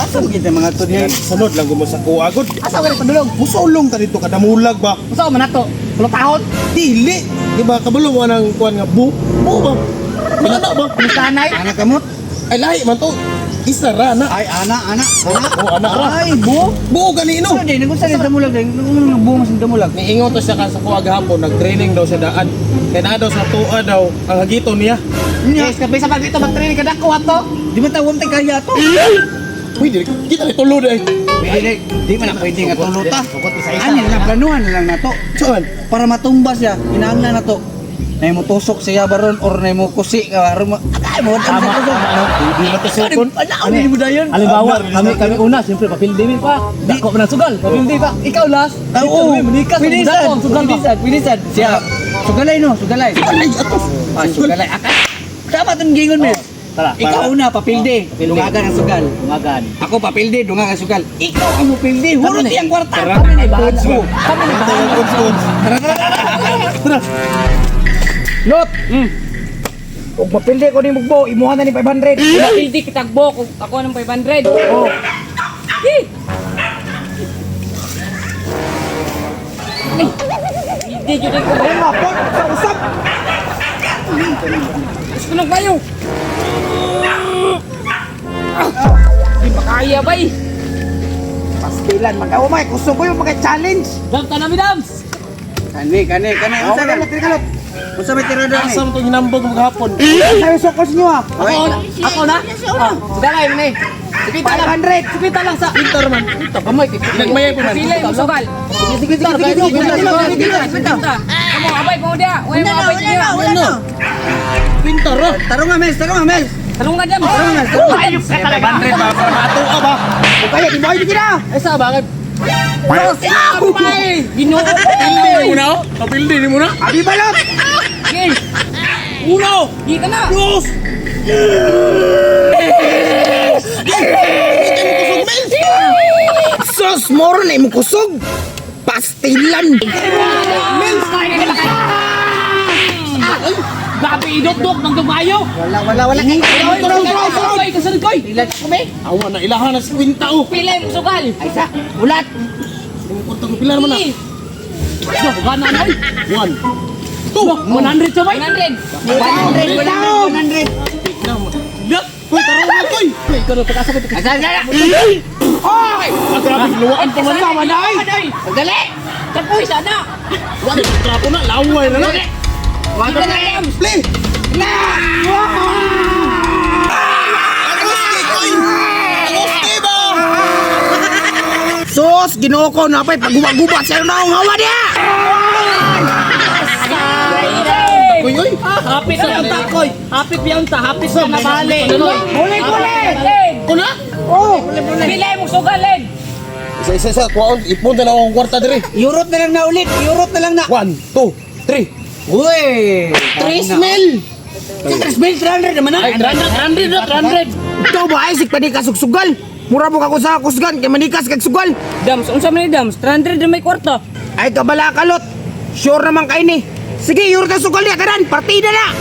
Asa mo kita mga to dihay? Sunod lang gumo sa kuha gud. Asa ka padulong? Musulong ta dito kadamulag ba? Usa man nato? Pulotahon. Dili. Di ba kabalo mo nang kuan nga bu? Bu ba? Ana ba? Kanay. Ana kamot? Ay lahi man to. Isa ra na. Ay ana ana. Ana. Oh, ana ra. Ay bu. Buo gani no. Ano din kung sa damulag din? Nung bu mas damulag. Niingon to siya ka sa kuha gahapon, nag-training daw siya daan. Kaya naa daw sa tuwa daw ang hagito niya. Yes, kabisa pag dito mag-training ka dako ato. Di ba tawon tay kaya to? Uy, dili kita ni tulod ay. Pwede di man na pwede nga tulo ta. Sugot isa-isa. Ani lang planuhan na lang nato. Saan? Para matumba siya, kinahanglan na to. Nay mo tusok siya baron or nay mo kusi ka baron mo. Ay mo tama tama Di na to sukon. Ano ni mo dayon? Halimbawa, kami una, siyempre papildi mi pa. Dako pa ng sugal, papildi pa. Ikaw last. Oo. Ikaw, manikas, Pwede ang sad. dako ang sugal Pwede ba? sad, pwede sad. Siya. Sugalay no, sugalay. Ay, ato. Ah, sugalay. Akay. Tama tong gingon mes. Tara. Ikaw una papildi, dungagan ang sugal. Dungagan. Ako papildi, dungagan ang sugal. Ikaw ang mupildi, hurot iyang kwarta. Kami na bahala. Kami na bahala. Tara. Lot. Ug mapildi ko ni mugbo, imuha na ni 500. Pildi kitagbo kung ako ng 500. Oh. Eh! Ay! Hindi jud ko. Ay mapot sa usap. Gusto nang kayo. Ah! Di ba kaya bay? Pastilan mag-awamay, gusto ko yung mga-challenge. Dam, tanami dams! Kani, kani, kani. Unsa Unsa ka? ka kalot? Unsa may tirada ni? Asa mo itong hinambog mo gahapon? Sabi sa kos niyo ah. Ako na. Ako na. Ah, sugalay mo ni. Sige lang. 500. Sige lang sa. Pintar man. Kamay Nagmayay pa man. Sila yung sugal. Sige sige sige sige sige sige sige. Kamu abay pa mo dia. Wala mo abay niya. Wala na. Pintar ra. Tarong nga mes, tarong nga mes. Talungan dyan. Tarong nga mes. tarong nga. Ayop ka talaga. 500 ba? Para matuwa ba? O kaya di mo ay na. Ay sa bakit? Abay! Ginoo ko. Pildi ni mo na oh. Kapildi ni mo na. Abi balot. Sige. Uno. Di ka na. Dos. Sos moro na imong kusog. Pastilan. Grabe idot-dok ng dumayo. Wala wala wala. Tulong tulong tulong. Koy, kasunod koy. Awa na ilahan na si Quinta oh. Pila yung sugal. Ay sa ulat. Punta ko pila naman na. Gana na oy. One. Two. 100 sa bay. 100. 100 wala 100. Lat. Koy, tarong na koy. Koy, ikaw na pag-asa ko. Asa asa. Oy! Ah, grabe, luwaan pa man. Sama na ay. Dali. Tapoy sana. Wag, trapo na, laway na na. Wag na lang. Play. Agusti, koy. Agusti ba? Sos, Ginoo ko napay pagguba-guba sa naong hawa niya. Koy, oy. Hapit na ta koy. Hapit biyan ta, hapit na nabali. Huli huli. Len. Kuna? Oh, Pila yung sugal, Len. Isa, isa, isa. Kuwaon, ipon na lang akong kwarta dire. Yurot na lang na ulit, yurot na lang na. One, two, three. Uy! 3 mil! Sa 3 mil, 300 naman na. Ay, 300, 300, 300. Ikaw ba ay sikpani ka sugsugal? Mura mo ka ko sa kusgan kay manikas kag sugal. Dams, unsa man ni Dams? 300 na may kwarta. Ay kabala kalot. Sure naman kay ni. Sige, yur ka sugal niya kanan, partida na.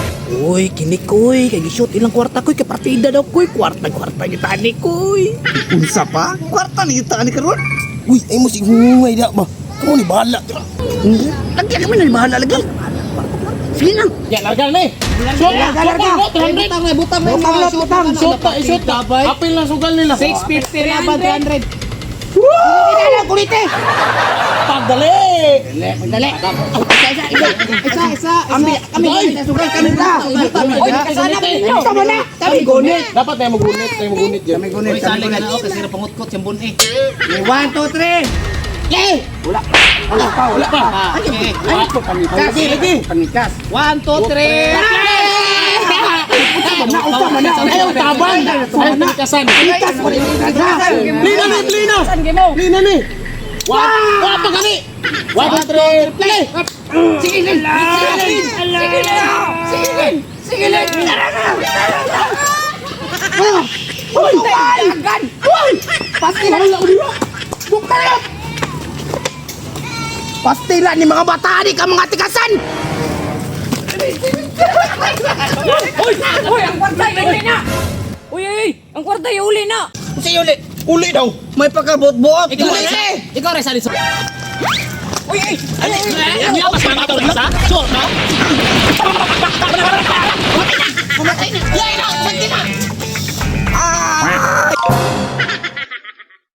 Uy, kini koy, kay gishoot ilang kwarta koy, kay partida daw koy, kwarta kwarta kita ni koy. Unsa pa? Kwarta ni kita ni karon. Uy, ay mo si hungay da ba? Kamu ni bahala. Lagyan kami na bahala lagi. Sige na. Ya, larga na eh. Shoot, Larga, larga. shoot, 300. Butang na, butang na. Butang lot, butang. Shoot ta, shoot ta. Apil na sugal nila. 650 Laban 300. Kulite na, kulite. Pagdali. Dali. Isa, isa, Isa, isa, Kami, kami, kami, sugal kami na. Oy, kasana pa ninyo. Tama na. Kami gunit. Dapat tayo magunit, tayo magunit dyan. Kami gunit, Uy, kami sali ka gunit. na oh, kasi pangutkot siyang bun eh. 1, 2, 3. Wala. Wala pa, wala pa. Ay, ay, po panikas. Lagi, lagi. Panikas. 1, 2, 3. Na, unsa man na. Ayaw taban. Ayaw tinikasan. Panikas, panikas. Lina ni, lina. Saan gimo? Lina ni. Wa, wa pa gani. One, two, three, play. Sige, Len. Sige, Len. Sige, Len. Sige, Len. Sige, Len. Tara na. Tara na. Uy, Dagan. Uy! Pastila Bukta na! Pastila ni mga bata ni ka mga tikasan! Uy, uy, ang kwarta uli na. Uy, uy, uy, ang kwarta uli na. Unsa uli? Uli daw. May pagkabuot-buot. Ikaw rin. Ikaw rin sa. Uy, ay! Ay, ay, ay, ay, ay, ay, ay, ay, ay,